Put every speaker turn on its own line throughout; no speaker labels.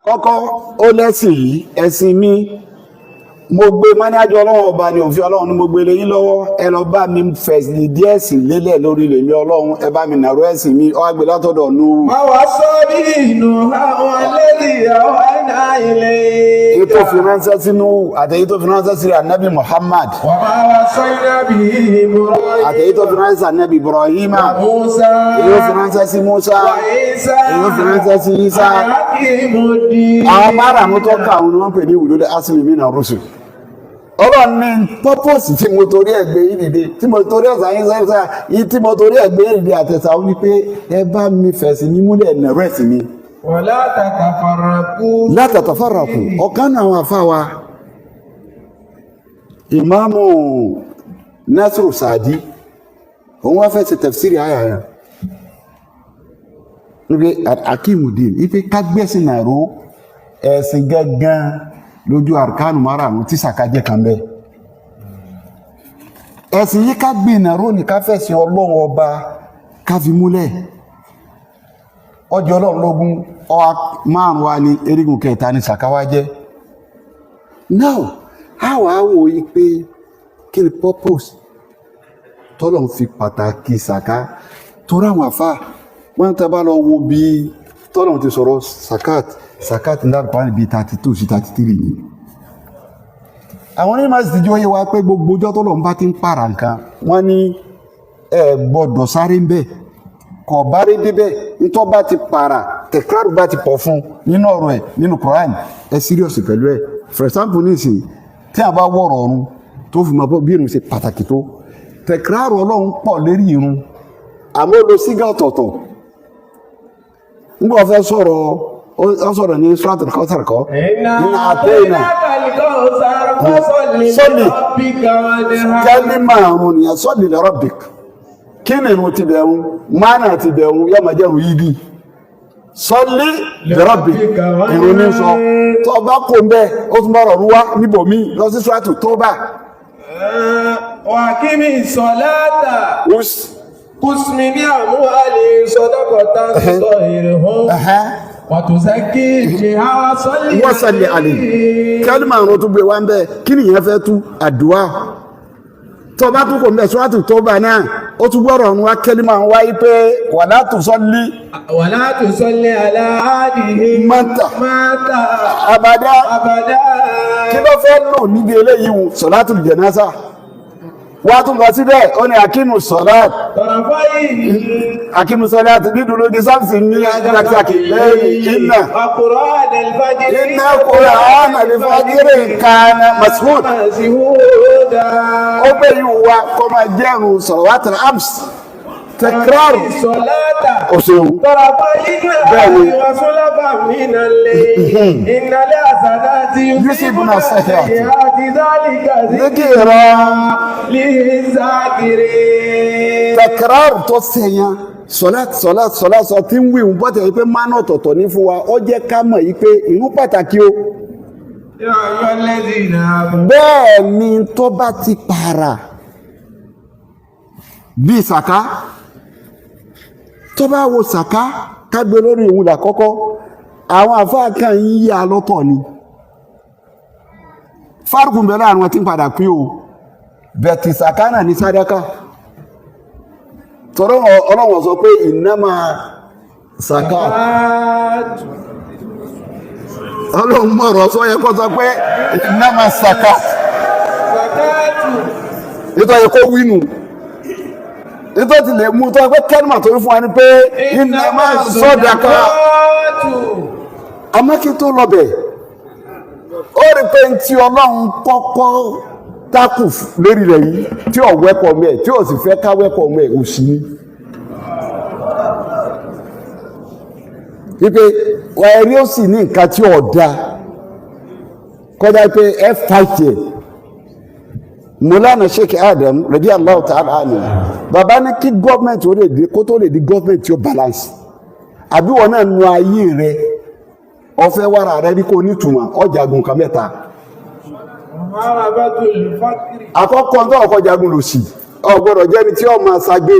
Kọ́kọ́ ó lẹ́sìn yìí, ẹ̀sìn mi, mo gbé mánájọ Ọlọ́run ọba ní òfin Ọlọ́run ni mo gbé lẹ́yìn lọ́wọ́. Ẹ lọ bá mi fẹ̀sìn díẹ̀ sí lélẹ̀ lórí lèmi Ọlọ́run, ẹ bá mi nàró ẹ̀sìn mi. Ọ wá gbé látọ̀dọ̀ Nuhu.
ووصى به نوحا والذي أوحينا
Èyí
إليك
tó fi ránṣẹ́ sí Nuhu, àtẹ̀yí tó fi ránṣẹ́ sí anabi Muhammad,
وما وصينا به
àtẹ̀yí tó fi
إبراهيم
ránṣẹ́ sí anabi Ibrahima,
وموسى
èyí tó fi ránṣẹ́ sí Musa,
وعيسى
èyí tó fi ránṣẹ́ sí Isa.
أن أقيموا الدين.
Àwọn márààrún tó kà, àwọn ni wọ́n pè ní ulul azmi mina rusul. Ọlọ́run ní purpose tí mo torí ẹ̀ gbé yín dìde, tí mo torí ẹ̀ sáyé sáyé yìí, tí mo torí ẹ̀ gbé yín dìde àtẹ̀sà, ó ní pé ẹ bá mi fẹ̀sìn mi múlẹ̀, nàró ẹ̀sìn mi.
ولا تتفرقوا.
لا تتفرقوا. Ọ̀kan náà àwọn àfáwa, Ìmáàmù Nasiru Sadi, òun wá fẹ́ ṣe tafsiri àyà yẹn wípé akimudin, wípé kágbẹ́sìn nàró ẹ̀sìn gángan lójú àrkánù márààrún tí sàkájẹ́ kan bẹ́ẹ̀. Ẹ̀sìn yìí, ká gbé nàró ní ká fẹ̀sìn Ọlọ́run ọba, ká fi múlẹ̀ ọjọ́ Ọlọ́run lógún ọwá márùn wa ní erigun kẹta ní sàkáwá jẹ́. Now, a wà á wò yí pé kí ni purpose tọ́lọ̀ fi pàtàkì sàká? Torí àwọn àfà wọ́n tẹ́ bá lọ wo bí tọ́lọ̀ ti sọ̀rọ̀ sakat, sakat ní Al-Qur'an bíi 32 sí 33 ni. Àwọn onímọ̀ sì ti jọ yé wa pé gbogbo ọjọ́ tọ́lọ̀ ń bá ti ń pààrà nǹkan, wọ́n ní ẹ gbọ́dọ̀ sáré ń bẹ̀ kọ̀ bá rí débẹ̀. Nítọ́ bá ti pààrà, تكرار bá ti pọ̀ fún nínú ọ̀rọ̀ ẹ̀ nínú Quran, ẹ serious pẹ̀lú ẹ̀. For example, nísìnyí tí a bá wọ̀rọ̀ ọ̀run tó fi máa bọ́ bí irun ṣe pàtàkì tó, تكرار Ọlọ́run pọ̀ lérí irun, àmọ́ ó lo sígá ọ̀tọ̀ọ̀tọ̀. Nígbà wọ́n fẹ́ sọ̀rọ̀, ó sọ̀rọ̀ ní Suratul Kawthar kọ́.
إنا
إنا أعطينا
أعطيناك الكوثر فصل
صل.
لربك وانحر.
Kẹ́lí márùn nìyẹn, صل لربك. Kí ni irun ti bẹ̀rù mánà ti bẹ̀rù yóò máa jẹ́rù yídì. صل لربك, irun ní sọ. Tó bá kó ń bẹ́, ó tún bá rọ̀ wá níbòmí lọ sí Suratu Tawbah.
وأقم الصلاة. خذ من أموالهم صدقة تطهرهم وتزكيهم بها وصل
وصل عليهم. Kẹ́lí márùn tó gbé wá ń bẹ́, kí nìyẹn fẹ́ tú? Àdúrà. Tó bá tún kò ń bẹ́, Suratu Tawbah náà, ó tún gbọ́rọ̀ wá kẹ́lí márùn wáyé pé ولا تصل
ولا تصل على أحد
مات
مات
أبدا.
أبدا.
Kí ló fẹ́ lò níbi eléyìí wù? صلاة الجنازة. Wá tún lọ síbẹ̀, ó ní أقيموا الصلاة.
طرفي
أقيموا الصلاة لدلوك الشمس من غسق الليل إن
وقرآن الفجر.
إن قرآن الفجر كان مشهود.
مشهودا.
Ó gbé yìí wá kọ́ máa jẹ́rùn صلوات الخمس, تكرار.
الصلاة
Òṣèlú.
طرفي
Bẹ́ẹ̀ni.
وزلفا من الليل إن الحسنات
يذهبن السيئات.
ذلك
ذكرى
للذاكرين.
تكرار tó sẹ́yìn sọlá sọlá sọlá sọ tí ń wí ń bọ́tẹ̀ yìí pé mánà ọ̀tọ̀ọ̀tọ̀ ní fún wa, ó jẹ́ ká mọ̀ yìí pé ìrun pàtàkì o.
يا أيها الذين آمنوا.
Bẹ́ẹ̀ ni tó bá ti pààrà bíi sàká, tó bá wo sàká kágbé lórí ìhun làkọ́kọ́, àwọn àfáà kan ń yí alọ́tọ̀ ni fárùkùn bẹ̀rẹ̀ àwọn tí ń padà pín o bẹ̀tì sàká náà ní sàdákà tọ́rọ. Ọlọ́wọ̀n sọ pé إنما sàká, Ọlọ́run mọ̀rọ̀ sọ yẹ kó sọ pé إنما sàká nítorí kó wínú, nítorí ti lè mú tó pé kẹ́nìmà tó rí fún wa ní pé إنما sọ́dàkà. Àmọ́ kí tó lọ bẹ̀, ó rí pé tí Ọlọ́run kọ́kọ́ tákù lórí rẹ̀ yìí tí ò wẹ́pọ̀ mẹ́, tí ò sì fẹ́ ká wẹ́pọ̀ mẹ́, òsì ni wípé ẹ̀rí ó sì ní nǹkan tí ò da kọjá pé ẹ fight ẹ̀. Mọ́lánà Sheikh Adam رضي الله تعالى عنه, bàbá ní kí gọ́ọ̀mẹ̀ntì ó lè di, kó tó lè di gọ́ọ̀mẹ̀ntì tí ó balance, àbí wọn náà nu ayé rẹ, ọfẹ wàrà rẹ ní kò nítumọ̀, ọjàgùn kan mẹ́ta. Àkọ́kọ́ tó ọkọ̀ jagun lòsì, ọgbọ́dọ̀ jẹ́ni tí ó máa ṣagbe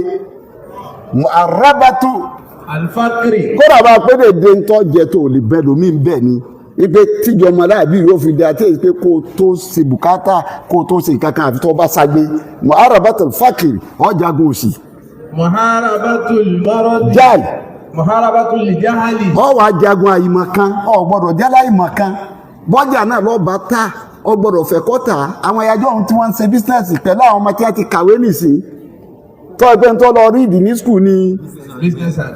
àrábàtú
الفقر.
Kódà bá pé lè dé ńtọ́ jẹ tó lè bẹ́ lómi bẹ́ẹ̀ ni. Ipe tíjọmọ láàbí yóò fi dá tí èyí pé kó o tó ṣe bùkátà, kó o tó ṣe nǹkan kan, àfi tó bá ṣagbe. Muharabatul fakir, ọjàgun òsì.
Muharabatul maradi.
Jáì.
Muharabatul jahali.
Ọ wàá jagun àìmọ̀kan, ọ gbọ́dọ̀ jálá ìmọ̀kan. Bọ́jà náà lọ́ọ́ bá ta, ọ gbọ́dọ̀ fẹ́ kọ́ ta. Àwọn ẹ̀yájọ́ ohun tí wọ́n ń ṣe business pẹ̀lú àwọn ọmọ tí wọ́n ti kàwé nìsín, tọ́ ẹgbẹ́ tó lọ rí ìdí ní school ni.
Business and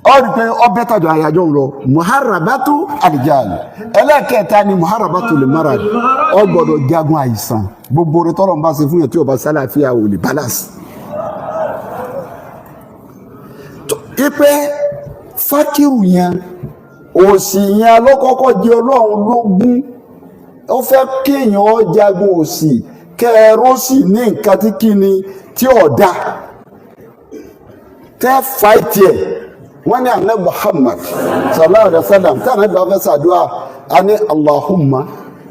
Ọ rí pé ọ bẹ́tà jọ àyájọ́ ń lọ. Muharabatu alijali. Ẹlẹ́kẹta ni muharabatu lè mara. Ọ gbọ́dọ̀ jagun àìsàn. Gbogbo orí tọ́lọ̀ ń bá ṣe fún yẹn, tí o bá sálàáfíà, ò lè balance. Ipe fákìrù yẹn, òsì yẹn ló kọ́kọ́ jẹ Ọlọ́run lógún. Ó fẹ́ kéèyàn jagun òsì, kẹrọ sì ní nǹkan tí kíni tí ọ̀dà tẹ́ fàìtì ẹ̀. Wọ́n ní àná Muhammad sallallahu alayhi wa sallam, tí àná bá fẹ́ sàdúrà, a ní Allahumma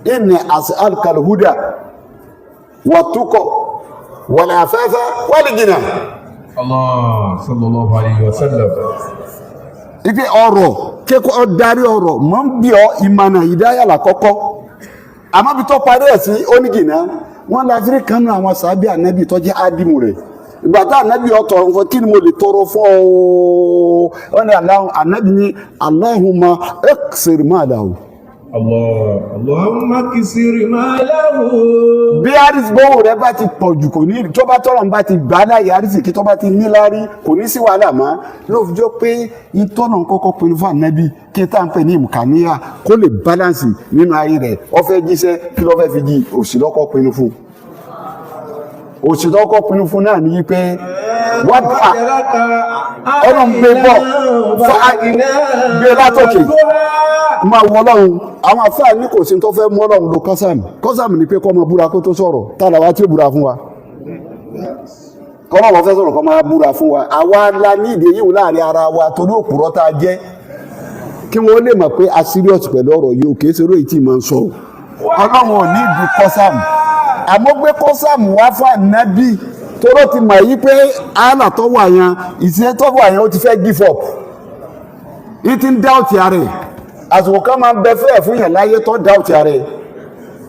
inni as'aluka al-huda wa tuqa wal afafa wal ghina.
Allah sallallahu alayhi wa sallam.
Ipe ọ̀rọ̀ kíkọ́ darí ọ̀rọ̀ mọ́ ń bí ọ ìmọ̀nà ìdáyàlá kọ́kọ́, àmọ́ bí tó parí ẹ̀ sí onígìnà. Wọ́n la fi kan nù àwọn sàábì ànábì tó jẹ́ ádìmù rẹ̀. Ìgbà tá ànábì ọ̀tọ̀ nǹkan, kí ni mo lè tọrọ fún ọ? Wọ́n ní ànábì ní Allahumma iksir malahu.
Allah Allahumma kisiri malahu.
Bí aris gbówó rẹ bá ti pọ̀ jù, kò ní tó bá tọrọ bá ti gbà láyé arísìkí, tó bá ti níláárí, kò ní sí wàhálà mọ́. Ló fi jọ pé ìtọ́nà kọ́kọ́ pinnu fún ànábì kí tá à ń pè ní ìmùkàníyà kó lè balance nínú ayé rẹ̀. Ó fẹ́ jíṣẹ́, kí ló fẹ́ fi jí? Òsì lọ́kọ́ pinnu fún. Òsì lọ́kọ́ pinnu fún náà ní pé wọ́n bá Ọlọ́run gbé bọ̀ gbé látòkè máa wọ Ọlọ́run. Àwọn àfáà ní kò sí tó fẹ́ mú Ọlọ́run lo kọ́sàmù. Kọ́sàmù ni pé kọ́ máa búra kó tó sọ̀rọ̀. Tá làwa tí ó búra fún wa? Kọ́ máa wọ́n fẹ́ sọ̀rọ̀, kọ́ máa búra fún wa. Àwa la ní ìdí yìí láàrin ara wa, torí òpùrọ́ tá a jẹ́, kí wọ́n lè mọ̀ pé a serious pẹ̀lú ọ̀rọ̀ yìí. Ò kìí ṣe eré tí ì máa ń sọ o. Ọlọ́run ò ní ìdí kọ́sàmù, àmọ́ gbé kọ́sàmù wá fún ànábì toró ti mọ̀ yí pé àlà tó wà yẹn, ìṣe tó wà yẹn, ó ti fẹ́ give up, ìtì ń doubt ara ẹ̀. Àsìkò kan máa ń bẹ fẹ́ fún yẹn láyé tó doubt ara ẹ̀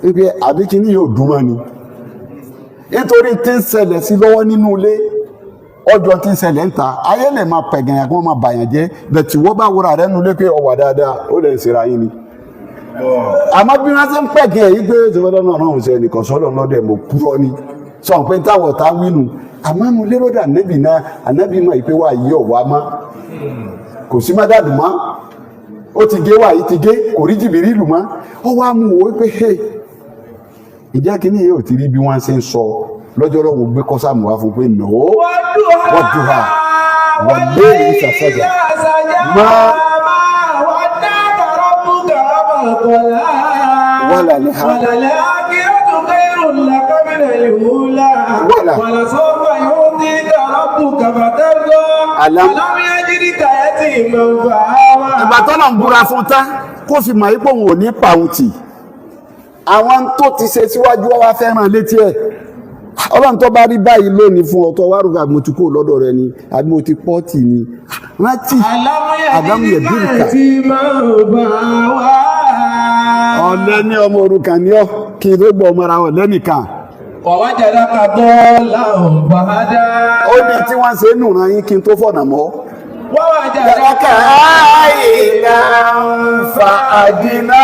wípé àbí kíní yóò dùn mọ́ ni, nítorí tí ń ṣẹlẹ̀ sí lọ́wọ́ nínú ilé, ọjọ́ tí ń ṣẹlẹ̀ ń ta ayé lè máa pẹ̀gàn yàn, kí wọ́n máa bàyàn jẹ́ bẹ̀. Tí wọ́n bá wúra rẹ̀ nínú ilé pé ọwà dáadáa, ó lè ń ṣera yín ni. Àmọ́ bí wọ́n ṣe ń pẹ̀gàn èyí pé ṣèwọ́n náà náà ń ṣe ẹnìkan sọ́dọ̀ lọ́dẹ̀ mọ̀ kúrọ́ ni, sọ pé táwọn ọ̀tá wínú. Àmọ́ nu lérò dà nẹ́bì náà, ànábì mọ̀ ìpé wà yí ọ̀wá mọ́, kò sí má dàdù mọ́, ó ti gé wà yìí ti gé, kò rí jìbìrì ìlú mọ́. Ó wá mú wo pé hey, ìjẹ́ kínní yóò ti rí bí wọ́n ṣe ń sọ lọ́jọ́ lọ́wọ́ gbé kọ́sàmù wá fún pé nò ó. والضحى والليل إذا سجى.
ودعك ربك وما قلى. وللآخرة خير لك من الأولى. ولسوف يعطيك ربك فترضى. ألم يجدك يتيما فآوى.
Ìgbà tọ́lọ̀ ń búra fún tán, kó fi mọ̀ ipò òun ò ní pa òun tì, àwọn tó ti ṣe síwájú wa fẹ́ràn létí ẹ̀. Ọlọ́run tó bá rí báyìí lónìí fún ọtọ wá rúgà, mo ti kó lọ́dọ̀ rẹ ni àbí mo ti pọ́ tì ní rántí.
ألم يجدك يتيما فآوى.
Ọ̀lẹ ní ọmọ òrukàn ní ọ, kí n tó gbọ́ ọmọ ara ọ̀lẹ nìkan.
ووجدك ضالا فهدى.
Ó ní tí wọ́n ṣe ń nùràn yín kí n tó fọ̀nà mọ́.
ووجدك
àìlà fa àdínà.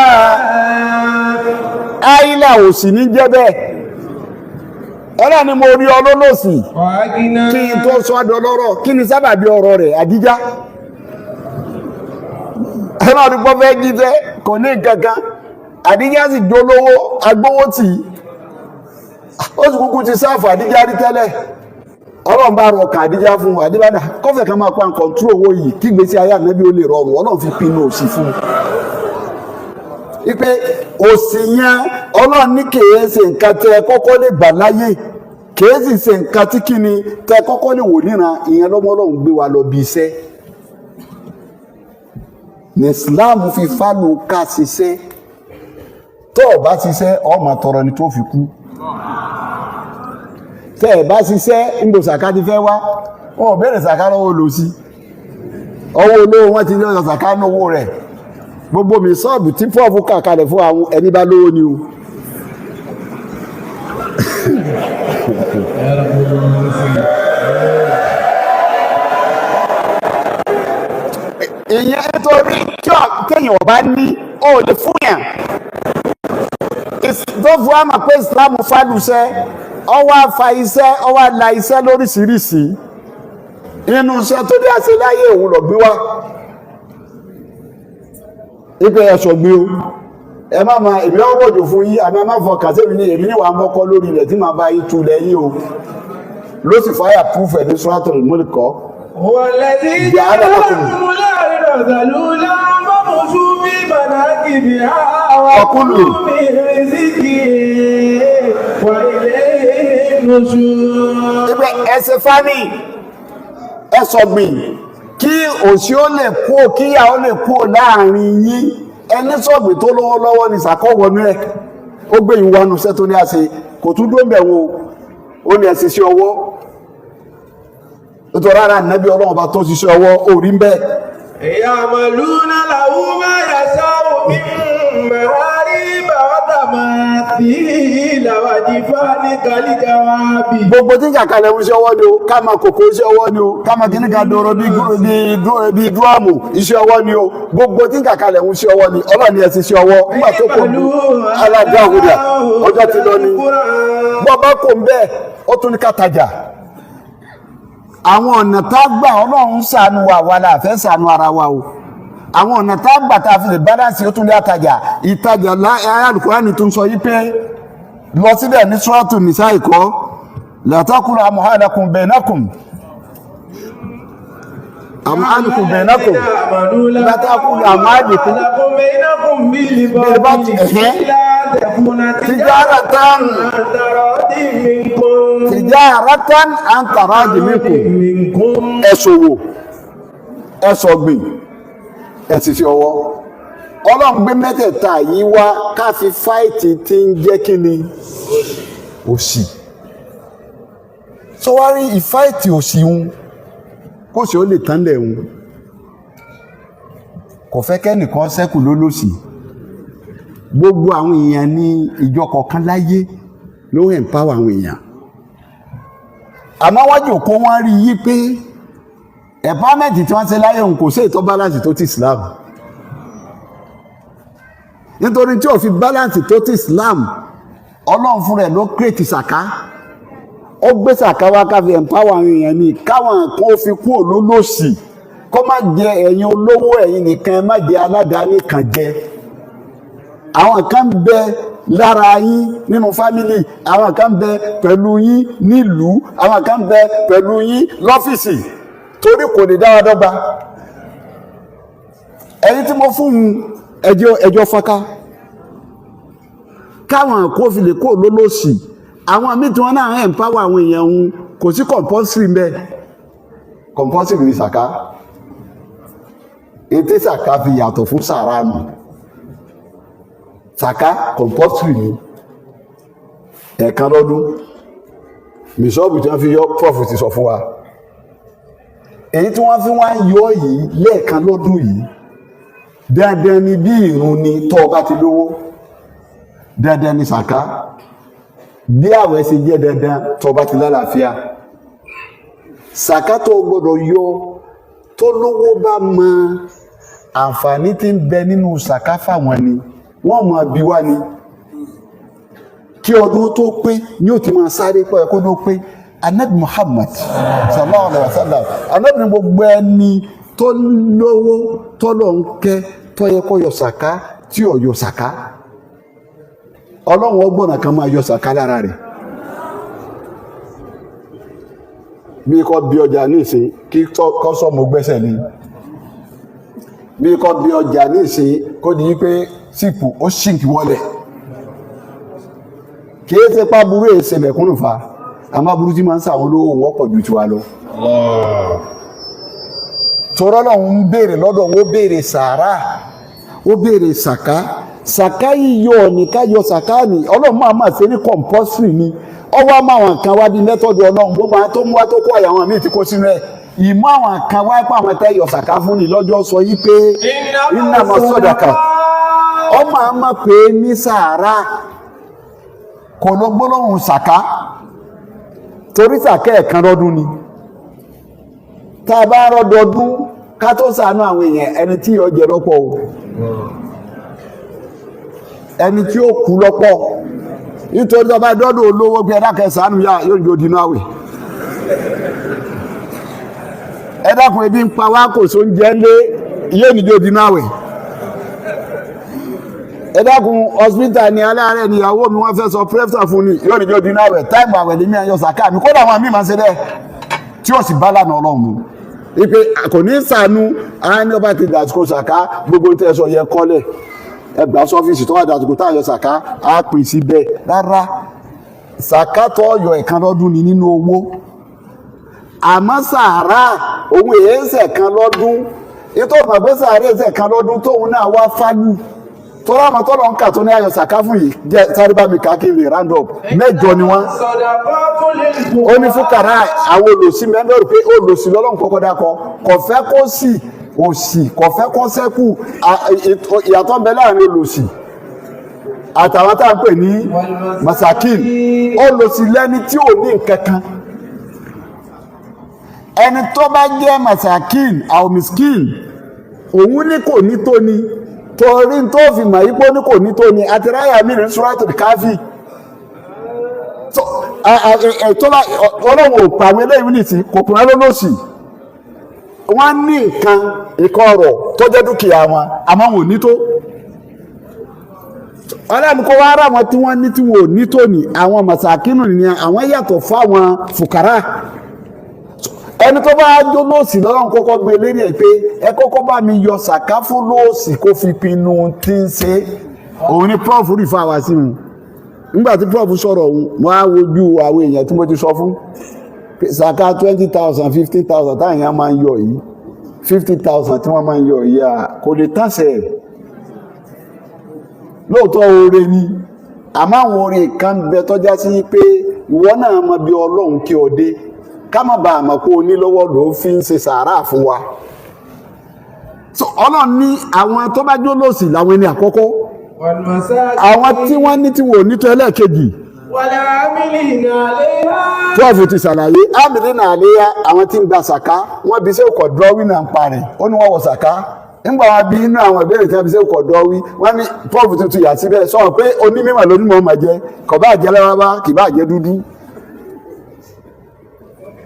Àìlà ò sì ní jẹ́ bẹ́ẹ̀. Ọlọ́run ni mo rí ọ lólòsì
وأغنى.
kí n tó sọ ọ́ dọlọ́rọ̀. Kí ni sábàbí ọ̀rọ̀ rẹ̀? Àdíjá. Ọlọ́run gbọ́ fẹ́ jíjẹ́, kò ní kankan. Àdíjá sì jólówó agbówó tì í, ó sì kúkú ti sáàfù àdíjá rí tẹ́lẹ̀. Ọlọ́run bá rọ ọkàn àdíjá fún un. Àdíjá kọfẹ̀ kan máa pa control owó yìí kí gbèsè ayé ànábì ó lè rọrùn. Ọlọ́run fi pinnu òsì fún un ipe òsì yẹn, Ọlọ́run ní kèé ṣe nǹkan tẹ ẹ kọ́kọ́ lè gbà láyé, kèé sì ṣe nǹkan tí kíni tẹ kọ́kọ́ lè wò níran. Ìyẹn lọ́mọ Ọlọ́run gbé wa lọ bí iṣẹ́ ní Islam fi fálù ká ṣiṣẹ́. Tó o bá ṣiṣẹ́, o máa tọrọ ni tó fi kú. Tẹ́ ẹ bá ṣiṣẹ́, ń bo sàká ti fẹ́ wá? Wọn ò béèrè sàká lọ́wọ́ lò sí ọwọ́ olówó. Wọn ti ní ọ̀sán sàká ní owó rẹ̀. Gbogbo mi sọ́ọ̀bù tí pọ́ọ̀fù kà kalẹ̀ fún àwọn ẹni bá lówó ni o. Ìyẹn nítorí tí téèyàn bá ní ó lè fún yàn tó fún wa mọ̀ pé Islam fálùsẹ́, ọ wá fa iṣẹ́, ọ wá la iṣẹ́ lóríṣiríṣi. Inú iṣẹ́ tó dé àṣẹ láyé òun lọ gbé wá ipe ẹ̀sọ̀ gbé o, ẹ má ma èmi ọ̀rọ̀ òjò fún yín, àmì ẹ má fọkàn sẹ́mi ní èmi níwàá mọ́kọ́ lórí ilẹ̀ tí màá bá yín tu lẹ́yìn o. Ló sì fáyà púfẹ̀ ní Suratul Mulk kọ́.
هو الذي
جعل
جعل
لكم
لكم الأرض ذلولا فامشوا في مناكبها
وكلوا
وكلوا من رزقه وإليه النشور.
Ibẹ̀ ẹsẹ̀ fani ẹsọ̀ gbìn kí òṣì ó lè kú, kíyà ó lè kú láàrin yín. Ẹni sọ̀gbìn tó lówó lọ́wọ́ ni sàkọ́wọ́nú ẹ̀, ó gbé ìwanu iṣẹ́ tó ní àṣẹ kò tún dó ń bẹ̀ wo, ó ní ẹsẹ̀ sí ọwọ́ nítorí ara nàbí Ọlọ́run ọba tó ṣiṣẹ́ ọwọ́ orí ń bẹ́ẹ̀.
يعملون له ما يشاء من محاريب وتماثيل وجفان كالجواب.
Gbogbo tí ń kàkàlẹ̀ ń iṣẹ́ ọwọ́ ni o, ká máa kòkó iṣẹ́ ọwọ́ ni o, ká máa kíní ká dòrò bí dúrọ́ọ̀mù iṣẹ́ ọwọ́ ni o. Gbogbo tí ń kàkàlẹ̀ ń iṣẹ́ ọwọ́ ni. Ọlọ́run ni ẹ ti ṣe ọwọ́ nígbà tó kò ní alága òwúrọ̀ ọjọ́ ti lọ ni bọ́ bá kò ń bẹ́ẹ̀, ó tún ní ká tajà. Àwọn ọ̀nà tá a gbà, Ọlọ́run ṣàánú wa, wà la fẹ́ ṣàánú ara wa o. Àwọn ọ̀nà tá a gbà tá a fi lè báláǹsì, ó tún ní àtajà ìtajà. Al-Kùránì tún sọ yí pé lọ síbẹ̀ ní Suratu Nisa ìkọ́ la takulu amwalakum bainakum amwalakum bainakum la takulu amwalakum
بينكم
بالباطل
بالباطل إلا أن تكون
tijaratan
عن تراض منكم.
Tijaratan an taradi minkum.
منكم.
Ẹ̀sòwò, ẹ̀sọ̀gbìn, ẹ̀sìsì ọwọ́. Ọlọ́run gbé mẹ́tẹ̀ẹ̀ta yìí wá ká fi fáìtì tí ń jẹ́ kí ni òṣì. Tó wá rí ìfáìtì òṣì ń kó sì ó lè tán lẹ̀ ń kò fẹ́ kẹ́nìkan ṣẹ́kù lólòsì. Gbogbo àwọn èèyàn ní ìjọ kọ̀ọ̀kan láyé ló ń empower àwọn èèyàn, àmọ́ wọ́n jòkó, wọ́n rí yí pé empowerment tí wọ́n ṣe láyé òun kò sí ètò balance tó ti Islam, nítorí tí ò fi balance tó ti Islam, Ọlọ́run fúnra ẹ̀ ló create sàká. Ó gbé sàká wá ká fi empower àwọn èèyàn ní káwọn kan ó fi kú òlólòsì, kó má jẹ ẹ̀yin olówó, ẹ̀yin nìkan ẹ má jẹ aládàáni kan jẹ. Àwọn kan bẹ lára yín nínú family, àwọn kan bẹ pẹ̀lú yín nílùú, àwọn kan bẹ pẹ̀lú yín lọ́fíìsì, torí kò lè dá wa dọ́gba. Ẹ̀yin tí mo fún un ẹjọ́ ẹjọ́ fọ́nká káwọn kó fi lè kó lólòsì. Àwọn míì tí wọ́n náà ń empower àwọn èèyàn ń kò sí compulsory mbẹ. Compulsory ní sàká. Ètè sàká fi yàtọ̀ fún sàrà nù. Sàká compulsory ni, ẹ̀ẹ̀kan lọ́dún. Bíṣọ́ọ̀bù tí wọ́n fi yọ, prof ti sọ fún wa èyí tí wọ́n fi wá ń yọ yìí lẹ́ẹ̀kan lọ́dún yìí. Dandan ni bí ìrun ni tọ́ ọ bá ti lówó. Dandan ni sàká bí àwẹ̀ ṣe jẹ́ dandan tọ́ ọ bá ti lálàáfíà. Sàká tó o gbọ́dọ̀ yọ, tó lówó bá mọ àǹfààní tí ń bẹ nínú sàká fáwọn ni wọ́n mọ̀ bí wá ni. Kí ọdún tó pé ní ó ti máa sáré pé ẹkọ́ tó pé. Anabi Muhammad sallallahu alaihi wa sallam, anabi ní gbogbo ẹni tó lówó tó lọ ń kẹ́, tó yẹ kó yọ sàká, tí ò yọ sàká, Ọlọ́run ọgbọ́n kan máa yọ sàká lára rẹ̀. Bí kò bí ọjà ní ìsìn kí kọ́sọ́mù gbẹ́sẹ̀ ni, bí kò bí ọjà ní ìsìn kó di pé sípò ó ṣìnkì wọlẹ̀. Kìí ṣe pa burú èsè mẹ̀kúnnù fa, àmọ́ burú tí máa ń sàwọn olówó wọ́pọ̀ ju tiwa lọ. Tọ́rọ́ lọ́hún ń béèrè lọ́dọ̀ wọn, ó béèrè sàárà, ó béèrè sàká. Sàká yíyọ ní ká yọ sàká ní Ọlọ́run máa máa ṣe ní compulsory ni. Ọwọ́ àmọ́ àwọn kan wá bí method Ọlọ́run. Gbogbo àwọn tó mú wá tó kó àyà àwọn míì ti kó sínú ẹ̀. Ìmọ̀ àwọn kan wáyé pé àwọn tẹ́ yọ sàká fún ni lọ́jọ́ sọ yí pé innama sadaqa, ọmọ àmọ́ pé ní sàárà, kò ló gbólóhùn sàká, torí sàká ẹ̀kan lọ́dún ni. Tá a bá rọ́dọọdún ká tó ṣàánú àwọn èèyàn, ẹni tí yọ jẹ lọ́pọ̀ o, ẹni tí ó kú lọ́pọ̀, nítorí ọba dọ́dọ̀ olówó pé ẹ̀dá kẹsàánú yá yóò jò dínú àwẹ̀. Ẹ dákun, ebi ń pa wá, kò sóúnjẹ lé, yóò ní jò dínú àwẹ̀. Ẹ dákun, hospital ni aláàárẹ̀ níyàwó mi, wọ́n fẹ́ sọ prefta fún ni, yóò ní jò dínú àwẹ̀. Táìmù àwẹ̀ lèmi àyọ sàká mi. Kódà àwọn àmì máa ń ṣe bẹ́ẹ̀ tí ó sì bá lànà Ọlọ́run mu, ipe kò ní sànú. Àwọn ní ọba ti dàsìkò sàká, gbogbo tẹ́ ẹ sọ yẹ kọ́lẹ̀, ẹgbàá sọ́fíìsì tó wà dàsìkò tá àyọ sàká á pín síbẹ̀. Rárá, sàká tó yọ ẹ̀kan lọ́dún ni nínú owó, àmọ́ sàárà òun èéṣẹ̀ kan lọ́dún. Ètò ọ̀nà pé sàárà èéṣẹ̀ kan lọ́dún tóun náà wá fálù tọ́lá àmọ́ tọ́lọ́ ń kà tó ní ayọ̀ sàká fún yìí jẹ́ sáré bá mi kà kí n lè round up. Mẹ́jọ ni wọ́n. Ó ní fúkàrà, àwọn olòṣì mẹ́rin pé olòṣì lọ́lọ́run kọ́kọ́ dákọ, kò fẹ́ kó sì òṣì, kò fẹ́ kó sẹ́kù. Ìyàtọ̀ ń bẹ láàrin olòṣì àtàwọn tá à ń pè ní masakin. Olòṣì lẹ́ni tí ò ní nǹkan kan. Ẹni tó bá jẹ́ masakin àwọn miskin, òun ní kò ní tó ni, torí tó fi mọ̀ yípo ní kò ní tó ni àti ráyà mí ní Suratul Káfí tó bá Ọlọ́run ò pa àwọn eléyìí nìsín, kò pè wọ́n lólòṣì. Wọ́n ní nǹkan ìkọ́ ọ̀rọ̀ tó jẹ́ dúkìá wọn, àmọ́ wọn ò ní tó. Ọlọ́run kó wá rà wọn tí wọ́n ní tí wọn ò ní tó ní àwọn masakinu nìyẹn, àwọn yàtọ̀ fáwọn fùkàrà. Ẹni tó bá jó lóòsì, lọ́rùn kọ́kọ́ gbé lérí ẹ̀ pé ẹ kọ́kọ́ bá mi yọ sàká fún lóòsì kó fi pinnu tí ń ṣe. Òun ni prof rí fún àwa sí wọn. Nígbà tí prof sọ̀rọ̀ òun, mo á wojú àwọn èèyàn tí mo ti sọ fún pé sàká 20,000, 15,000 táwọn èèyàn máa ń yọ yìí, 50,000 tí wọ́n máa ń yọ yìí, à kò lè tàṣẹ̀. Lóòótọ́ oore ni, àmọ́ àwọn oore kan ń bẹ tọ́já sí pé ìwọ náà mọ bí Ọlọ́run kí ọ dé, ká má bàa mọ̀ pé o ní lọ́wọ́ ló fi ń ṣe sàárà fún wa. So Ọlọ́run ní àwọn tó bá jó lòsì làwọn ẹni àkọ́kọ́, àwọn tí wọ́n ní tí wọ́n ò ní tó ẹlẹ́ẹ̀kejì. 12 ti ṣàlàyé ámìlì náà léyà, àwọn tí ń gba sàká. Wọ́n bí sẹ́wọ̀n kọ̀ dọ́wí náà ń parẹ̀, ó ní wọ́n wọ sàká. Nígbà wọn bí inú àwọn ìbéèrè tí wọ́n bí sẹ́wọ̀n kọ̀ dọ́wí, wọ́n ní prof tuntun yà síbẹ̀ sọ̀rọ̀ pé onímọ̀ lónímọ̀ máa jẹ́, kò bá jẹ́ lárúbáwá, kì bá jẹ́ dúdú.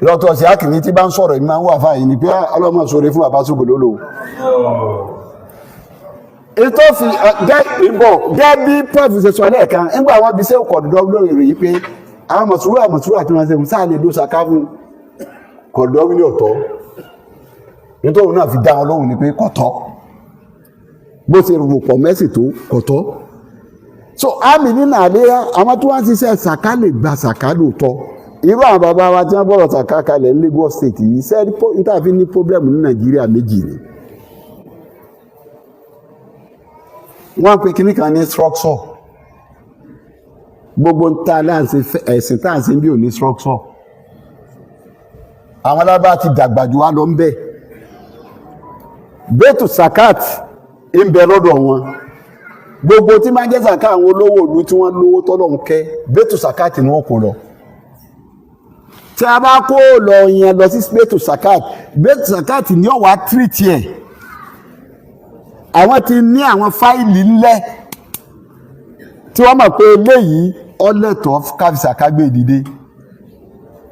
Lọ́tọ̀ sí akìní tí bá ń sọ̀rọ̀, ìmọ̀ máa ń wà fáyìí ni pé ọlọ́mọ sọ̀rọ̀ fún bàbá sógbò lólo ètò fi jẹ́ ìbọ̀ gẹ́ bí prof ṣe sọ lẹ́ẹ̀kan. Nígbà wọn bí sẹ́wọ̀n kọ̀ dọ́wí lórí rẹ̀ yìí pé àwọn mọ̀sùrù àti wọn ṣe sáà lè dó sàká fún kọ̀dọ́wí ní ọ̀tọ̀, nítorí náà fi dá wọn lóhùn ni pé kọ̀tọ́, bó ṣe rò pọ̀ mẹ́sì tó kọ̀tọ́. So àmì nínú àléyá, àwọn tó wá ń ṣiṣẹ́ sàká lè gba sàká lóòótọ́. Irú àwọn bàbá wa tí wọ́n gbọ́dọ̀ sàká kalẹ̀ ní Lagos State yìí sẹ́ẹ̀rí níta fi ní problem ní Nàìjíríà méjì ni. Wọ́n pe kinní kan ní structure. Gbogbo ń ta láǹṣe ẹ̀sìn tá à ń ṣe bí ò ní structure. Àwọn alábá ti dàgbà jù wá lọ ń bẹ̀. Bẹ́ẹ̀tù sakat ń bẹ lọ́dọ̀ wọn. Gbogbo tí máa ń jẹ́ sàká, àwọn olówó ìlú tí wọ́n lówó tọ́lọ̀ ń kẹ́, bẹ́ẹ̀tù sakat ni wọ́n kó lọ. Tí a bá kó lọ yẹn lọ sí bẹ́ẹ̀tù sakat, bẹ́ẹ̀tù sakat ni ó wá tírìtì ẹ̀. Àwọn ti ní àwọn fáìlì ńlẹ̀ tí wọ́n mọ̀ pé eléyìí ọlẹ́tọ̀ọ́ káfíṣàká gbé dìde.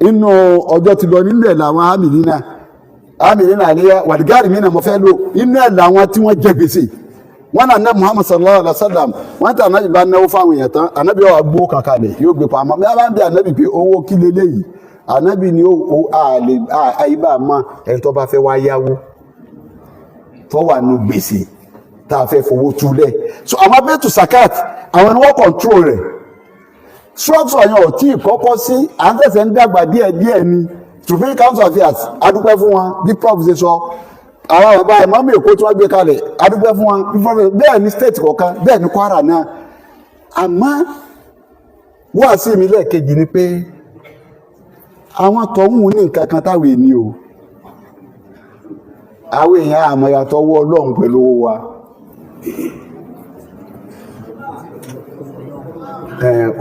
Inú ọjọ́ ti lọ nílẹ̀ làwọn amìnínà amìnínà àríyá wàdígárì mìíràn mo fẹ́ lò inú ẹ̀ làwọn tí wọ́n jẹ gbèsè. Wọ́n náà ná Muhammad sallallahu alayhi wa sallam, wọ́n ti ànábì bá náwó fáwọn èèyàn tán, ànábì wà gbó kankan lẹ̀, yóò gbé pamọ́. Bí a bá ń bí ànábì pé owó kí leléyìí, ànábì ni ó àlè àyíbá mọ́ ẹni tó bá fẹ́ wá yáwó tó wà nù gbèsè tá a fẹ́ fowó túlẹ̀. So àwọn abẹ́tù sakat, àwọn ni wọ́n control rẹ̀. Structure yẹn ò tí ì kọ́kọ́ sí, à ń tẹ̀sẹ̀ ń dàgbà díẹ̀ díẹ̀ ni. Supreme Council of Affairs, adúpẹ́ fún wọn bí prof ṣe sọ. Àwọn bàbá ìmọ̀mí Èkó tí wọ́n gbé kalẹ̀, adúpẹ́ fún wọn bí prof. Bẹ́ẹ̀ ni state kọ̀ọ̀kan, bẹ́ẹ̀ ni Kwara náà. Àmọ́ wọ́n sí mi lẹ́ẹ̀kejì ni pé àwọn tọ̀hún ní nǹkan kan táwọn ènìyàn o. Àwọn èèyàn àmọ̀yàtọ̀ owó Ọlọ́run pẹ̀lú owó wa.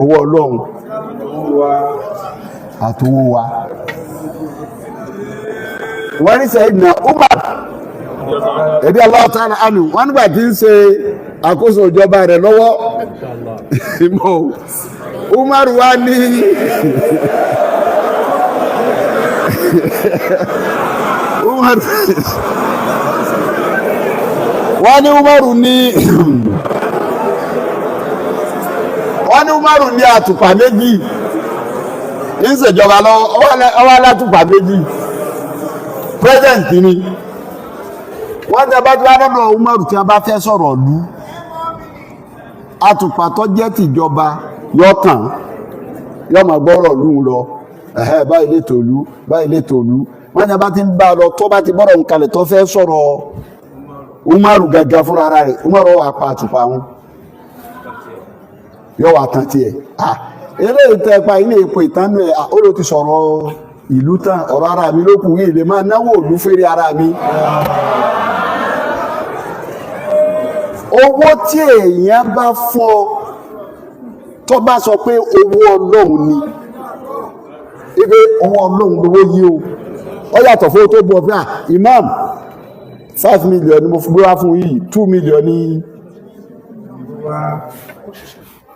Owó Ọlọ́run àtowó wa. Wọ́n ní Sayyidina Umar ẹ̀dí Allahu ta'ala anhu, wọ́n nígbà tí ń ṣe àkóso ìjọba rẹ̀ lọ́wọ́, Umar wá ní Umar wọ́n ní Umaru ní wọ́n ní Umaru ní àtùpà méjì ń ṣèjọba lọ́wọ́, ọwọ́ alátùpà méjì, president ni. Wọ́n tẹ bá tí wọ́n lọ́dọ̀ Umaru tí wọ́n bá fẹ́ sọ̀rọ̀ lú, àtùpà tó jẹ́ tìjọba yọ kàn yọ máa gbọ́rọ̀ lù ú lọ, báyìí lè tòlú, báyìí lè tòlú. Wọ́n tẹ bá ti ń bá a lọ, tó bá ti bọ́rọ̀ nkalẹ̀ tó fẹ́ sọ̀rọ̀ Umaru gàgà fúnra ara rẹ̀, Umaru wà pa àtùpà wọn, yọ wà tán tiẹ̀. Eléyìí tẹ pa ilé epo ìtánú ẹ̀, ó ló ti sọ̀rọ̀ ìlú tán, ọ̀rọ̀ ara mi ló kù yìí, lè máa náwó òlú fèrè ara mi. Owó tí èèyàn bá fún ọ tó bá sọ pé owó Ọlọ́run ni, ibi owó Ọlọ́run lówó yìí o, ó yàtọ̀ fún owó tó bọ̀ fún à imam 5 million ni mo fi gbé wá fún yìí, 2 million ní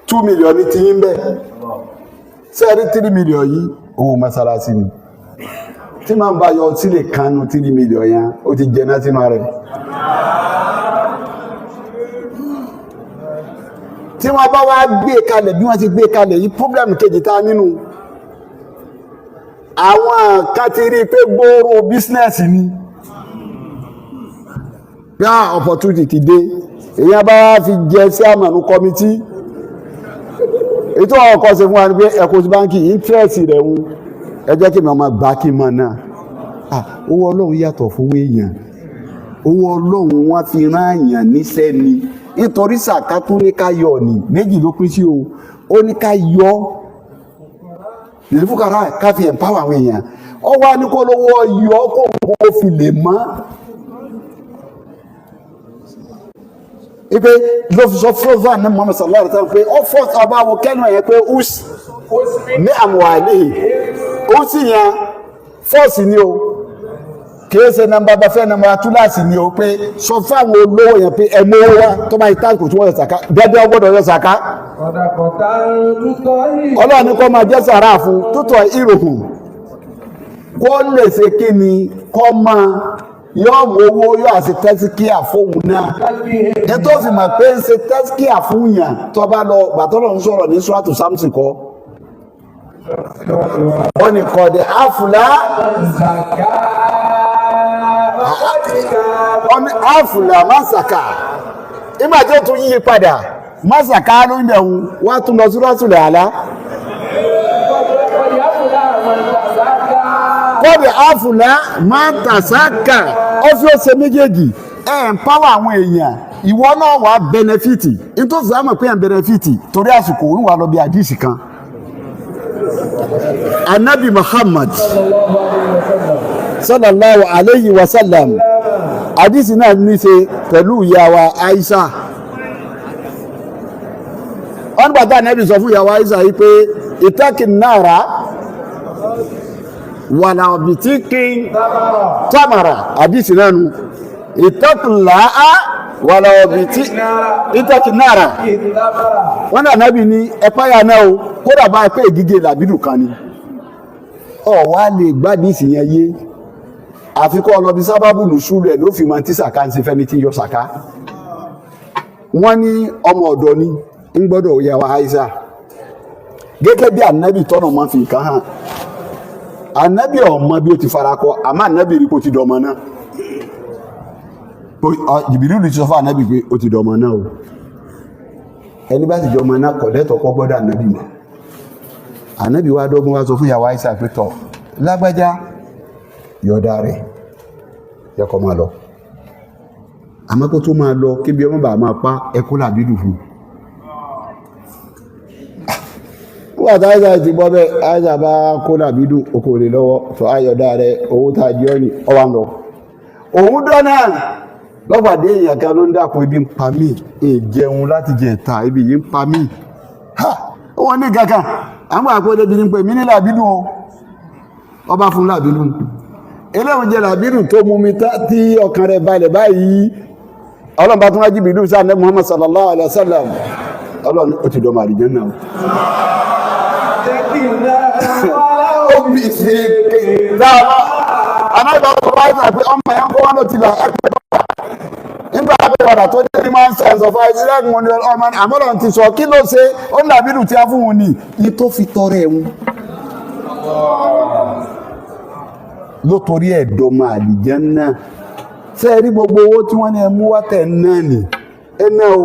2 million ní tiyín bẹ́ẹ̀, sẹ́ẹ̀rí 3 million yìí owó mọ́sálásí ni. Tí máa ń bá yọ sílẹ̀ kánú 3 million yẹn, ó ti jẹ náà sínú rẹ̀. Tí wọ́n bá wá gbé kalẹ̀ bí wọ́n ti gbé kalẹ̀ yìí, problem kejì tá nínú àwọn kan ti rí i pé gbòòrò bísínẹ́sì ni, bí i opportunity ti dé, èyàn bá fi jẹ sí àmàlù kọmití, ètò ọkọ̀ ṣe fún wa ní pé ẹ̀kọ́ sí báńkì interest rẹ̀ ń ẹ jẹ́ kí mi ọmọ gbà kí n mọ̀ náà. Owó Ọlọ́run yàtọ̀ fún èèyàn, owó Ọlọ́run wọ́n fi rán èèyàn níṣẹ́ ni, nítorí sàká tún ní ká yọ ní méjì ló pín sí o, ó ní ká yọ ìlúfúkàrà ká fi empower àwọn èèyàn, ó wá ní kó lówó yọ kó kó fi lè mọ́. Ipe ló fi sọ fúlọ́fà ní Muhammad sallallahu alaihi wasallam pé ó fọ́ ọba àwọn kẹ́nu ẹ̀yẹ pé us ní àmúhàlẹ́ ó sì yan fọ́ọ̀sì ni o, kìí ṣe nàmbà bá fẹ́ nàmbà túláàsì ni o, pé sọ fáwọn olówó yẹn pé ẹmú owó wá tó máa táǹkù tí wọ́n yọ sàká dẹ́dẹ́ ọgbọ́dọ̀ yọ sàká. Ọlọ́run ní kó máa jẹ́ sàrà fún tútọ̀ ìròhùn kó lè ṣe kí ni kó máa yọ owó yọ àti tẹ́síkíà fóun náà. Ní tó fi mọ̀ pé ń ṣe tẹ́síkíà fún yàn tó bá lọ gbàtọ́lọ̀ ń sọ̀rọ̀ ní Suratu Samsi kọ́ ó ní kọ̀dẹ̀ áfùlá áfùlà másàkà nígbà tí ó tún yí padà másàkà ló ń bẹ̀rù wá tún lọ Suratul Àlá. Kọ́dẹ̀ áfùlà mátàsákà ó fi ó ṣe méjèèjì ẹ̀ ń pàwọ́ àwọn èèyàn, ìwọ náà wà bẹnẹfìtì nítorí sàmọ̀ pé ẹ̀ ń bẹnẹfìtì torí àsìkò òun wà lọ bí àdìsí kan. Anabi Muhammad sallallahu alayhi wa sallam, àdìsí náà ní ṣe pẹ̀lú ìyá wa Aisha. Wọ́n nígbà tá Anabi sọ fún ìyá wa Aisha yìí pé ìtàkì náírà wàlà bìtíkì tamara, àdìsí náà nu ìtàkìláà wàlà bìtíkì náírà. Wọ́n náà Anabi ní ẹ̀páyà náà o, kódà bá pé ìgígé làbídù kan ni ọ wá lè gbádìí yẹn yé, àfikọ́ ọlọ́bí sábàbù nùsù rẹ̀ ló fi máa tí sàká ń ṣe fẹ́ni tí yọ sàká. Wọ́n ní ọmọ ọ̀dọ́ ni ń gbọ́dọ̀ yà wá Aisha gẹ́gẹ́ bí ànábì tọ́nà máa fi nǹkan hàn. Ànábì ọmọ bí ó ti fara kọ, àmọ́ ànábì rí kó ti dọmọ náà. Jìbìrìlù ti sọ fún ànábì pé ó ti dọmọ náà o, ẹni bá sì jọmọ náà kọ̀ lẹ́tọ̀ọ́ kọ́ gbọ́dọ̀ ànábì mọ́. Ànábì wa dọ́gbọ́n wá sọ fún ìyàwó Aisha pé tọ̀ lágbájá yọ̀ọ̀dá rẹ̀ yẹ kó máa lọ, àmọ́ kó tó máa lọ kébi ọmọ bàá máa pa ẹkú làbídù fún un. Wọ́n àti Aisha ti bọ́ bẹ́ẹ̀, Aisha bá kó làbídù okòrè lọ́wọ́ tó ayọ̀dá rẹ̀ owó tá a jẹ́ ọ́ ní ọwá ń lọ. Òun dọ́nà lọ́pàdé èèyàn kan ló ń dàpọ̀, ibi ń pa mí, ìjẹun láti jẹ ẹ̀ta, ibi yìí ń pa mí. Ha, wọ́n ní kankan àwọn àpẹẹrẹ bí ní pé mí ní làbídùn o. Ọba fún làbídùn, eléwọ̀n jẹ làbídùn tó mú mi tí ọkàn rẹ̀ balẹ̀ báyìí. Ọlọ́run bá tún wá jìbìlú sáà ní Muhammad sallallahu alaihi wasallam. Ọlọ́run ó ti dọ̀mọ̀ àlìjẹ́ náà. Ó bí sí dáàbà anábà ọba ìgbà pé ọmọ yẹn kó wọn ló ti là ẹgbẹ́ nígbà pé padà tó dé ní máa ń sọ ẹ̀sọ̀ fún ẹ̀sìn lẹ́gùn ní ọmọ àmọ́lọ̀ ti sọ kí ló ṣe ó ń làbídù tí a fún un ní ní tó fi tọrẹ ẹ̀hún ló torí ẹ̀dọ́mọ àlìjẹ́ náà. Ṣé ẹ rí gbogbo owó tí wọ́n ní ẹ mú wá tẹ̀ náà nì ẹ náà o,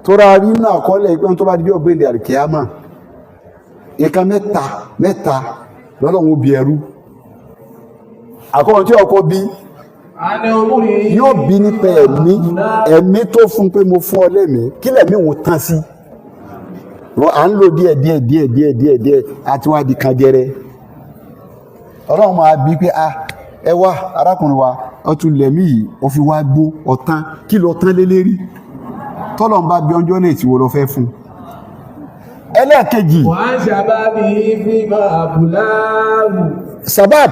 tóra rí inú àkọọ́lẹ̀ ìpín tó bá di ọ̀gbẹ́ndẹ̀ àríkíámà, nǹkan mẹ́ta mẹ́ta lọ́lọ́run ó bi ẹrú. Àkọ́kọ́ tí ọkọ bí yóò bí nípa ẹ̀mí, ẹ̀mí tó fún pé mo fún ọ lẹ́mìí, kí lẹ̀mí òun tán sí. À ń lò díẹ̀ díẹ̀ díẹ̀ díẹ̀ díẹ̀ díẹ̀ àti wá di kan jẹrẹ. Ọlọ́run máa bí pé a ẹ wá arákùnrin wa, ọtún lẹ̀mí yìí ó fi wá gbó ọ̀tán, kí lọ tán lé lérí? Tọ́lọ́run bá bí ọjọ́ náà ìtìwọ́ lọ fẹ́ fún. Ẹlẹ́ẹ̀kejì,
وعن شبابه فيما أبلاه.
Sabab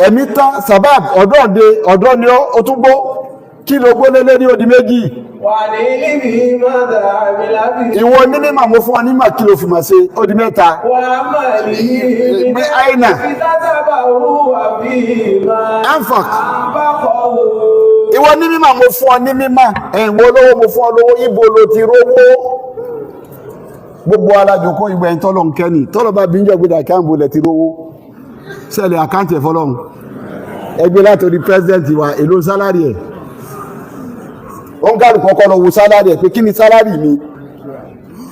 ẹ̀mí tán, sabab ọ̀dọ́ ọ̀dẹ ọ̀dọ́ ni ó tún gbó, kí ló gbó lé lérí? Ó di méjì.
وعن علمه ماذا عمل به.
Ìwọ onímọ̀, mo fún ọ nímọ̀, kí ló fi mọ̀ ṣe? Ó di mẹ́ta.
وعمله
bí àìnà
اكتسبه وفيما
anfaq
أنفقه.
Ìwọ ní mímọ̀, mo fún ọ ní mímọ̀, ẹ̀wọ̀n olówó, mo fún ọ lówó, ibo ló ti rówó? Gbogbo alájòkó ìgbà ẹ̀yìn tọ́lọ̀ ń kẹ́ni tọ́lọ̀ bá bí ń jọ gbéra kí á ń bolẹ̀ ti rówó sẹ́lẹ̀ àkáǹtì ẹ̀ fọlọ́run. Ẹgbẹ́ látòrí pírẹ́sidẹ̀ntì wa, èló sálárì ẹ̀? Ó ń kálukú kọ́kọ́ lọ wo sálárì ẹ̀ pé kí ni sálárì mi.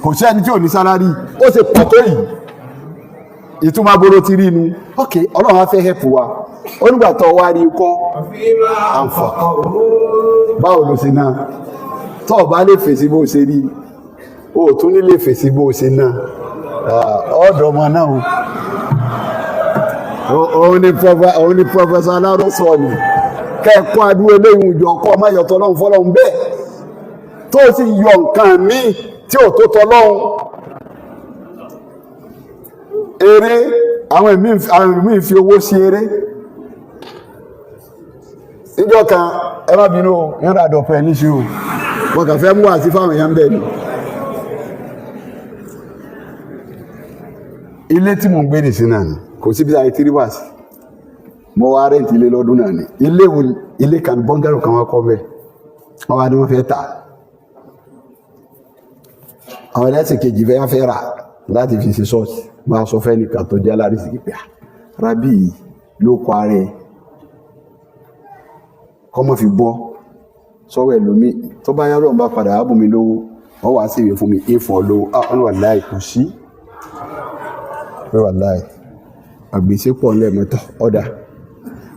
Kò sí ẹni tí ò ní sálárì, ó ṣe pọ̀ tó yìí. Ìtumọ̀ aboro ti rí inú. Ok, ọlọ́run á fẹ́ hẹ́pù wa. Ó nígbà tó wá rí kọ́
فيما
àǹfà
أنفقه.
Báwo ló ṣe náà? Tó o bá lè fèsì bó ṣe rí, o ò tún ní lè fèsì bó ṣe náà. Ọ̀dọ̀ ọmọ náà o. Òun ni Professor Aláró sọ ni kẹ́ẹ̀kọ́ adúró eléyìí ìjọ kọ́ ọmọ ìyọ̀tọ̀ ọlọ́run fọlọ́run bẹ́ẹ̀, tó o sì yọ nǹkan míì tí ò tó tọlọ́run. Eré, àwọn míì fi owó sí eré. Níjọ́ kan, ẹ má bínú o, ń ra àdọ̀pọ̀ ẹ̀ níṣu o, wọn kàn fẹ́ mú wá sí fáwọn èèyàn bẹ́ẹ̀ ni. Ilé tí mò ń gbé nìsín náà ni kò síbi tí a ti rí wá sí. Mo wá rẹ́ǹtì ilé lọ́dún náà ni. Ilé wo? Ilé kan, bọ́ngàlò kan wá kọ́ bẹ́ẹ̀, wọ́n wá ní wọ́n fẹ́ tà. Àwọn ẹlẹ́sìn kejì fẹ́ fẹ́ rà láti fi ṣe ṣọ́ọ̀ṣì. Máa sọ fẹ́ nìkan tó jẹ́ alárísì pé rábì ló kọ ara ẹ̀ kọ́mọ fi bọ́ sọ́wọ́ ẹlòmíì. Tó bá yá, lóun bá padà á bù mí lówó, wọ́n wá sí ìwé fún mi, ìfọ̀ lówó. Wọ́n wà láì kò sí pé wà láì àgbèsè pọ̀ ńlẹ̀ mọ́tò ọ̀dà.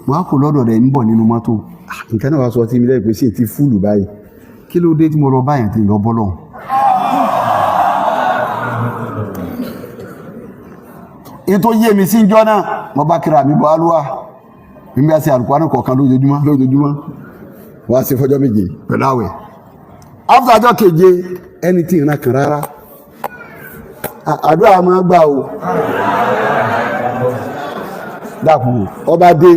Wọ́n á kó lọ́dọ̀ rẹ̀ ń bọ̀ nínú mọ́tò. Nǹkan náà wá sọ tí mi lẹ́yìn pé sí ti fúlù báyìí, kí ló dé tí mo lọ báyìí tí ń lọ bọ́ lọ́hùn. Ètò yé mi sí ń jọ́ náà, mo bá kíra mi bọ́ alúwà mi bí a ṣe àlùkò kọ̀ọ̀kan lójoojúmọ́ lójoojúmọ́, wọ́n á ṣe fọjọ́ 7 pẹ̀lú àwẹ̀. After ọjọ́ keje, ẹni tí ìran kan rárá, àdúrà máa gbà o. Dàpọ̀ ọba dé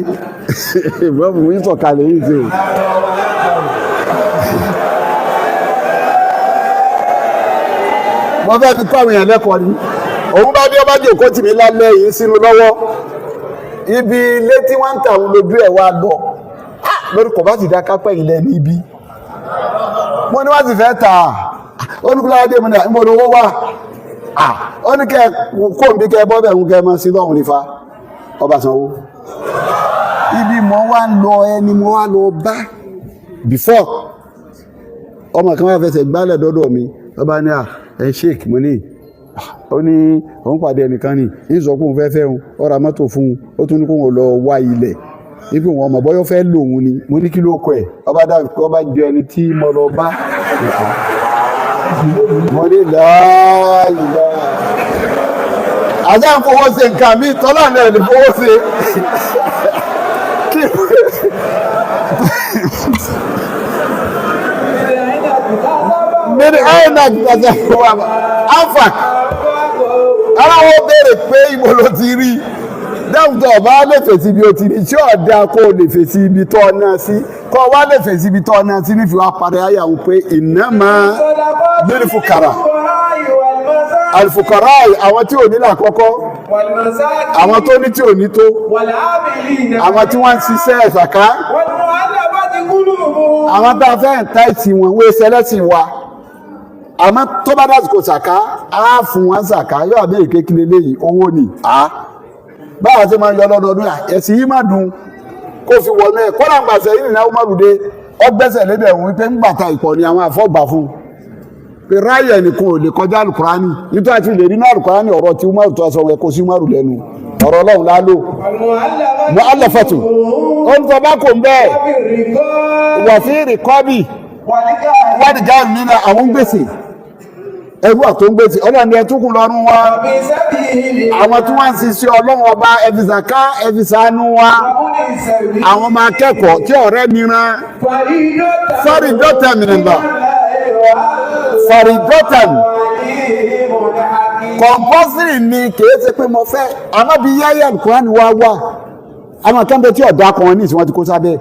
ìbọn mi sọ̀kalẹ̀ yìí ṣe o. Mo fẹ́ fi kọ́ àwọn èèyàn lẹ́kọ̀ọ́ ni. Òun bá dé, ọba jòkó tì mí lálẹ́ yìí sínú lọ́wọ́. Ibi ilé tí wọ́n ń tà òun lójú ẹ̀ wá lọ lórí kò bá sì dá kápẹ́ ilẹ̀ níbí. Mo ní wọ́n sì fẹ́ tà á. Ó ní kúlá dé, mo ní àmọ́ owó wà. Ó ní kẹ́ kó n bí kẹ́ bọ́ bẹ́ẹ̀ ń kẹ́ mọ́ sí lọ́hùn nífa ọba sanwó. Ibi mo wá lọ, ẹni mo wá lọ bá before, ọmọ kan wá fẹsẹ̀ gbálẹ̀ dọ́dọ̀ mi. Ọba ní à ẹ sheik, mo ní ó ní òun pàdé ẹnìkan ní ń sọ pé òun fẹ́ fẹ́ òun, ó ra mọ́tò fún un, ó tún ní kó òun lọ wá ilẹ̀ ibi òun ọmọ bọ́yọ́ fẹ́ lòun ni. Mo ní kí ló kọ ẹ̀? Ọba dá ọba jọ ẹni tí mo lọ bá. Mo ní láàyè àti à ń fowó ṣe nǹkan mi tọ́lá náà ní fowó ṣe. Mẹ́rin àìnà gbàgbà wà áfàk. Ara wọn béèrè pé ibo ló ti rí. Dáhùn tó ọba lè fèsì ibi ó ti rí, tí ọ̀dà kó o lè fèsì ibi tó ọ̀nà sí, kó o wá lè fèsì ibi tó ọ̀nà sí nífi wá parí ayàwó pé iná máa lórí fukara. Alifukara àwọn tí ò ní làkọ́kọ́, àwọn tó ní tí ò ní tó, àwọn tí wọ́n ń ṣiṣẹ́ ẹ̀sàká, àwọn tá a fẹ́ ń ta ìsìn wọn wọ́n ṣe ẹlẹ́sìn wa. Àmọ́ tó bá dásìkò sàká, á fún wọn sàká, yóò àbẹ̀rẹ̀ kékeré léyìí, owó ni. Báwa ṣe máa ń yọ lọ́dọọdún à, ẹ̀sìn yìí má dùn kó fi wọnú ẹ̀. Kọ́nà gbàṣẹ yìí nìyàwó márùndé ọgbẹ́sẹ̀ lébẹ̀ òun wípé ń gbàta ìpọ̀ ni àwọn àfọ́gbà fún un pé ráyẹ̀ nìkan ò lè kọjá alukurani, nítorí àti lè rí inú alukurani ọ̀rọ̀ tí Umaru tó sọ wọn kó sí Umaru lẹ́nu ọ̀rọ̀ Ọlọ́run lálò mu'allafatu ó ń tọ́ bá kò ń bẹ́ẹ̀ wà sí rìkọ́bì wádìí nínú àwọn gbèsè ẹrú àtó ń gbèsè Ọlọ́run ni ẹtúkù lọ́rùn wa, àwọn tí wọ́n ń ṣiṣẹ́ Ọlọ́run ọba ẹ̀fìsàká ẹ̀fìsànú wa, àwọn ọmọ akẹ́kọ̀ọ́ tí ọ̀rẹ́ mi rán faridọ́tà mìíràn faridọ́tà compulsory ni, kìí ṣe pé mo fẹ́. Àmọ́ bí yáyà Kùránì wá wà, àwọn akẹ́kọ̀ọ́ tí ọ̀dà kan ní ìsìn wọn ti kó sábẹ́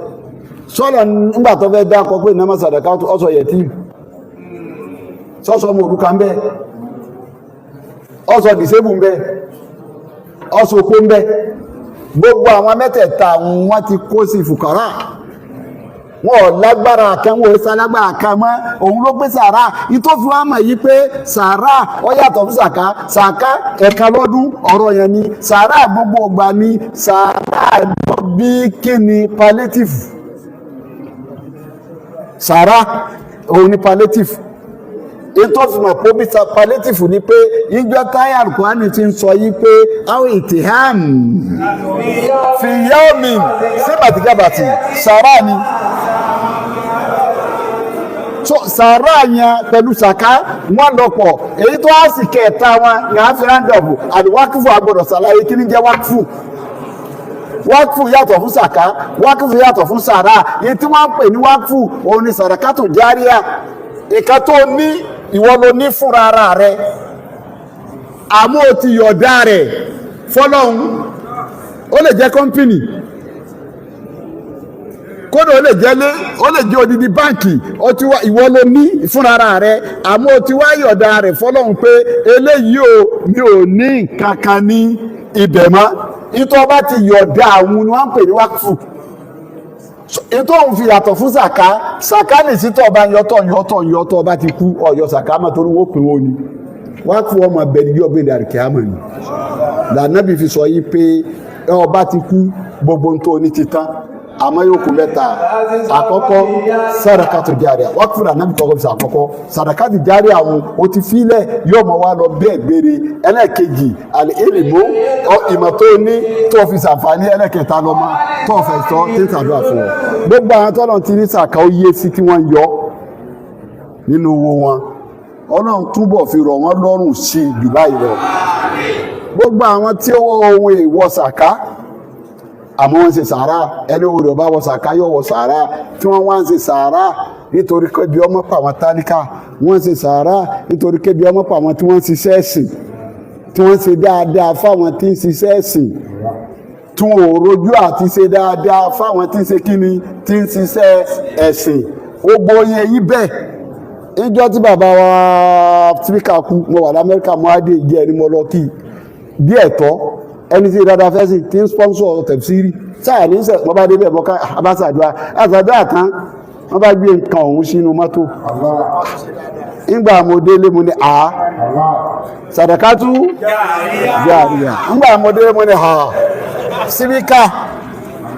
sọ́lọ̀ nígbà tó fẹ́ dákọ pé ìnáma sàdàkà ọ̀sọ̀ yẹtí sọ́sọ́ ọmọ òrukàn ń bẹ, ọ̀sọ̀ dìsébù ń bẹ, ọ̀sọ̀ opó ń bẹ, gbogbo àwọn mẹ́tẹ̀ẹ̀ta wọn ti kó sí fùkàrà, wọn ò lágbára kan, wọn ò sálágbára kan mọ́. Òun ló gbé sàrà ìtòfin wa mọ̀ yí pé sàrà ó yàtọ̀ fún sàká. Sàká ẹ̀ka lọ́dún ọ̀rọ̀ yẹn ni, sàrà gbogbo ọgbà ni sàrà bí kíni palliative. Sàrà òun ni palliative. Ètò ìfìmọ̀ pé bí palliative ni pé ìjọ táyà Kùránì ti ń sọ yí pé àwọn ìtìhàm fi yawmin sí bàtìgàbàtì sàrà ni. So sàrà yẹn pẹ̀lú sàká wọn lọ́pọ̀, èyí tó á sì kẹta wọn ní àfihàn àti wákìfù. Agbọ́dọ̀ sàlàyé kí ni jẹ́ wákìfù. Wákìfù yàtọ̀ fún sàká, wákìfù yàtọ̀ fún sàrà. Èyí tí wọ́n ń pè ní wákìfù òun ni sàràkátù járíà, ìka tó ní ìwọ ló ní fúnra ara rẹ, àmọ́ o ti yọ̀ọ̀dá rẹ̀ fọlọ́hún. Ó lè jẹ́ kọ́ńpìnì, kódà ó lè jẹ́ lé, ó lè jẹ́ odidi báǹkì. Ó ti wá ìwọ ló ní fúnra ara rẹ, àmọ́ o ti wá yọ̀ọ̀dá rẹ̀ fọlọ́hún pé eléyìí o, mi ò ní nǹkan kan ní ibẹ̀ mọ́. Ìtọ́ bá ti yọ̀ọ̀dá àwọn ni wọ́n ń pè ní wákìfù. Ètò òun fi yàtọ̀ fún sàká. Sàká lè sí tọ́ ọba yọtọ̀ yọtọ̀ yọtọ̀, ọba ti kú ọ̀yọ́ sàká mọ́ torí wọ́n pín wọn ni. Wákìfù ọmọ abẹ́ni yóò gbé dàrí kíámà ni lànàbí fi sọ yìí pé ọba ti kú gbogbo ohun tó ní ti tán, àmọ́ yóò kú mẹ́ta. Àkọ́kọ́ sàdákàtù járíà, wákìfù lànàbí kọ́kọ́ fi sàkọ́kọ́ sàdákàtù járíà àwọn o ti filẹ̀ yóò mọ wá lọ bẹ́ẹ̀ gbére. Ẹlẹ́ẹ̀kejì àlẹ́ èlìmó ìmọ̀ tó ní tó fi sàǹfààní. Ẹlẹ́ẹ̀kẹta lọ́mọ tó fẹ́ sọ tí ń sàdúrà fún ọ. Gbogbo àwọn tọ́lọ̀ ti ní sàkà ó yé sí tí wọ́n yọ nínú owó wọn, Ọlọ́run túbọ̀ fi rọ̀ wọ́n lọ́rùn sí i jù báyìí lọ. Gbogbo àwọn tí ó wọ ohun èèwọ̀ sàká àmọ́ wọ́n ṣe sàárà, ẹni owó rẹ̀ bá wọ sàká yóò wọ sàárà. Tí wọ́n wá ń ṣe sàárà nítorí kébi ọmọ pa àwọn tálíkà, wọ́n ṣe sàárà nítorí kébi ọmọ pa àwọn tí wọ́n ń ṣiṣẹ́ ẹ̀sìn, tí wọ́n ń ṣe dáadáa fáwọn tí ń ṣiṣẹ́ ẹ̀sìn, tí wọn ò rojú àti ṣe dáadáa fáwọn tí ń ṣe kíni tí ń ṣiṣẹ́ ẹ̀sìn. Gbogbo yẹn yí bẹ́ẹ̀. Ìjọ tí bàbá wa tíríkà kú, mo wà lamẹ́ríkà, mo á dé ìjẹ́ ẹni mo lọ kí bí ẹ̀tọ́ ẹni tí dáadáa fẹ́ sí tí ń sponsor tẹ̀síìrì sáà ní sẹ̀. Wọ́n bá débẹ̀ bọ́ ká abáṣàdúrà àṣàdúrà tán, wọ́n bá gbé nǹkan ọ̀hún sínú mọ́tò. Ńgbà mo délé mo ní àá sàdàkátú járíà. Ńgbà mo délé mo ní ha síbíkà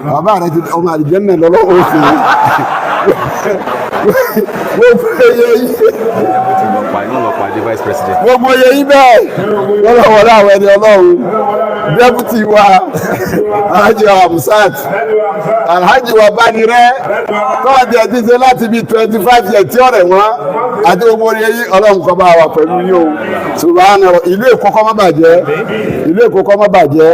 bàbá rẹ ti ọmọ àlìjẹ́nà lọ́lọ́wọ́ fún mi gbogbo ẹyẹ yìí.
Ti lọ pàdé, lọ pàdé. Vice President.
Gbogbo oyè yín bẹ́ẹ̀ lọ́wọ́ àwọn ẹni ọlọ́run, deputy wa, Alhaji Hamsat, Alhaji wa Banire, tọ́wọ́dì ẹ̀ ti ṣe láti bíi 25 years tí ọ̀rẹ́ wọn àti gbogbo oyè yín, ọlọ́run kó bá wà pẹ̀lú yín o. Subhana, ìlú Èkó kó má bàjẹ́, ìlú Èkó kó má bàjẹ́.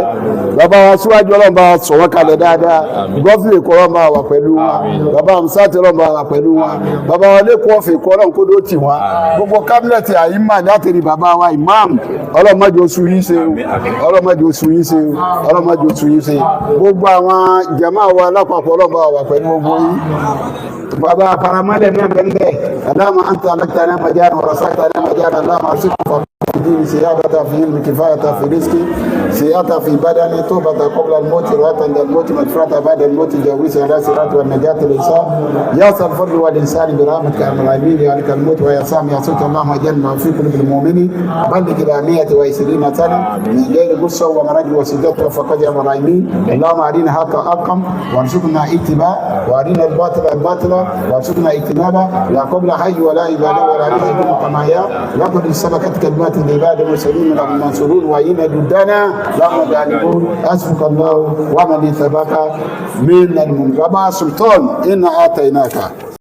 Bàbá wa síwájú, ọlọ́run bá wa sọ̀ wọ́n kalẹ̀ dáadáa. Governor Èkó, ọlọ́run bá wà pẹ̀lú wọn. Bàbá Hamsat, ọlọ́run bá wà pẹ̀lú wọn. Bàbá wa lẹ́kọ̀ọ́ ọ̀fẹ́ Èkó, ọlọ́run kó dó tì wọ́n. Gbogbo cabinet àyímà láti rí bàbá wa imam, ọlọ́run má jẹ́ oṣù yín ṣe o, ọlọ́run má jẹ́ oṣù yín ṣe o, ọlọ́run má jẹ́ oṣù yín ṣe. Gbogbo àwọn jàmáà wa lápapọ̀, ọlọ́run bá wà pẹ̀lú gbogbo yín. Bàbá paramọ́lẹ̀ náà bẹ́ẹ̀. اللهم أنت أهلكتنا مجانا ورزقتنا مجانا، اللهم ارزقنا في دين سيادة، في علم كفاية، في رزق سيادة، في بدن توبة قبل الموت، رواه عند الموت، مغفرة بعد الموت، جوز على صراط والنجاة الإنسان يا الفضل والإنسان برحمتك يا الراحمين، يا لك الموت ويا سام يا صوت. اللهم اجعلنا في قلوب المؤمنين بلغ إلى 120 سنة من غير غصة ومرض وسجدة وفقد يا الراحمين. اللهم أرنا حق حقا وارزقنا اتباعه، وأرنا الباطل باطلا وارزقنا اجتنابه. لا قبل حي ولا عبادة ولا رزق كما هي. لقد سبقت كلمات العباد المرسلين المنصورون وإن جدنا لهم غالبون. حسبك الله ومن اتبعك من المؤمنين. بابا سلطان، إنا أعطيناك.